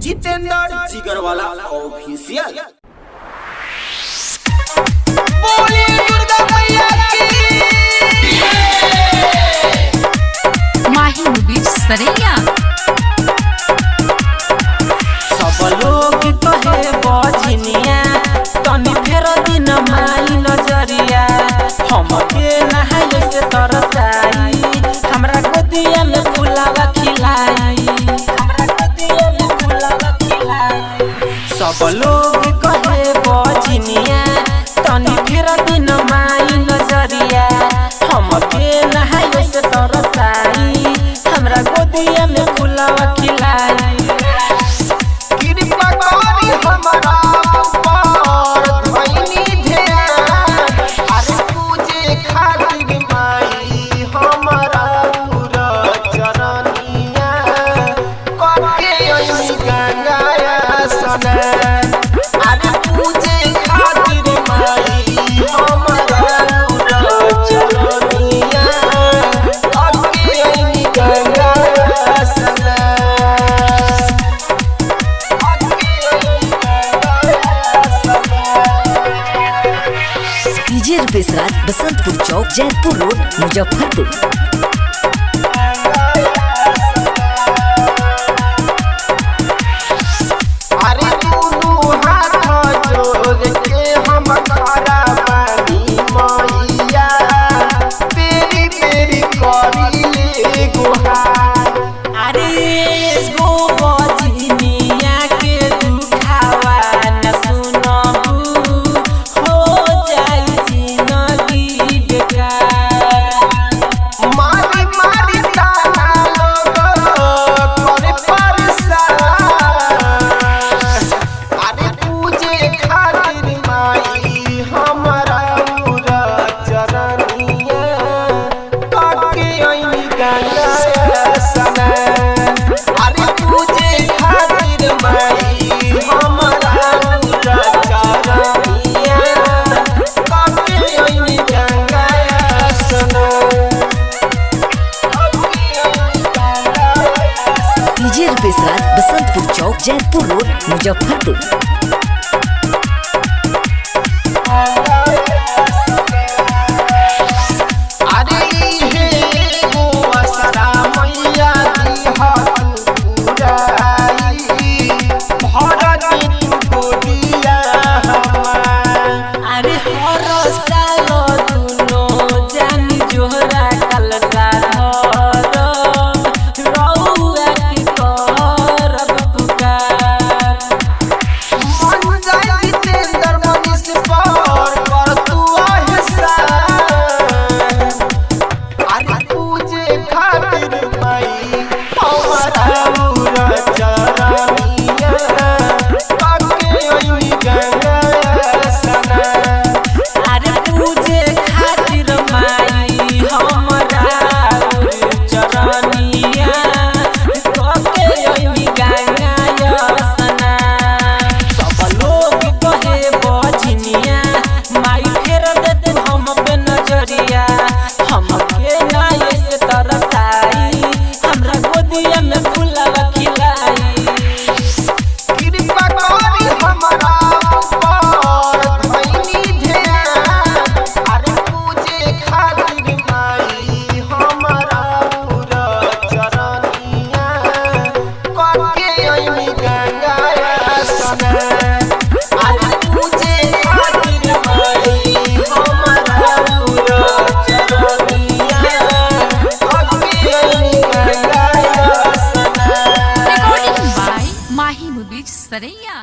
Jitendra जिगरवाला official. बोलिए दुर्गा मैया की। माही मूवीज सरैया। सब लोग कहे बजनिया तनी फेर दिन माई नजरिया, हमके नहाय से तरसाई, हमरा गोदिया में फुलावा खिलाई, हमरा गोदिया में फुलावा खिलाई। सब लोग कहे बजनिया तनी फेर दिन माई नजरिया, हमके नहाय से तरसाई, हमरा गोदिया में फुलावा खिलाई। कृपा करी हमरा ऊपर धइनी ध्यान, अरे पूजे खातिर माई हमरा उर चरनिया, करके अइनी गंगा स्नान। अरे पूजे खातिर माई हमरा उर चरनिया, करके अइनी गंगा स्नान। डीजे रुपेश राज, बसंतपुर चौक, जैतपुर रोड, मुजफ्फरपुर। अरे दुनू हाथ जोड़ के हम खड़ा बानी मैया, तेरी मेरी करी ले गुहार। अरे गो बजनिया के दुखावा न सुनबू, हो जाई जिंदगी बेकार। मारी मारी ताना लोग करे परेशान। अरे पूजे खातिर माई हमरा उर चरनिया, काके अइनी गंगा स्नान। अरे पूजे खातिर माई हमरा उर चरनिया, काके अइनी गंगा स्नान। डीजे रुपेश राज, बसंतपुर चौक, जैतपुर रोड, मुजफ्फरपुर। अरे हे गो असरा मैया दिहा पुराई, भर दे तू गोदिया हमार। अरे हर साल दुनो जानी जोहरा कलसा धरब, रउआ के करब पुकार। मन जाय जितेंद्र मनीष पर कर तू एहसान। अरे पूजे खातिर माई हमरा उर चरनिया, काके अइनी गंगा स्नान। अरे पूजे खातिर माई हमरा चरनिया, कके अइनी गंगा स्नान। सब लोग कहे बजनिया माई फेर देते हम पे नजरिया, हमके नाय से तरसाई, हमरा गोदिया में फुलावा खिलाई। कृपा करी हमरा ऊपर धइनी ध्यान, अरे पूजे खातिर माई हमरा उर चरनिया, करके अइनी गंगा स्नान। अरे पूजे खातिर माई हमरा उर चरनिया, करके अइनी गंगा स्नान। Recording by Mahi movies Saraiya.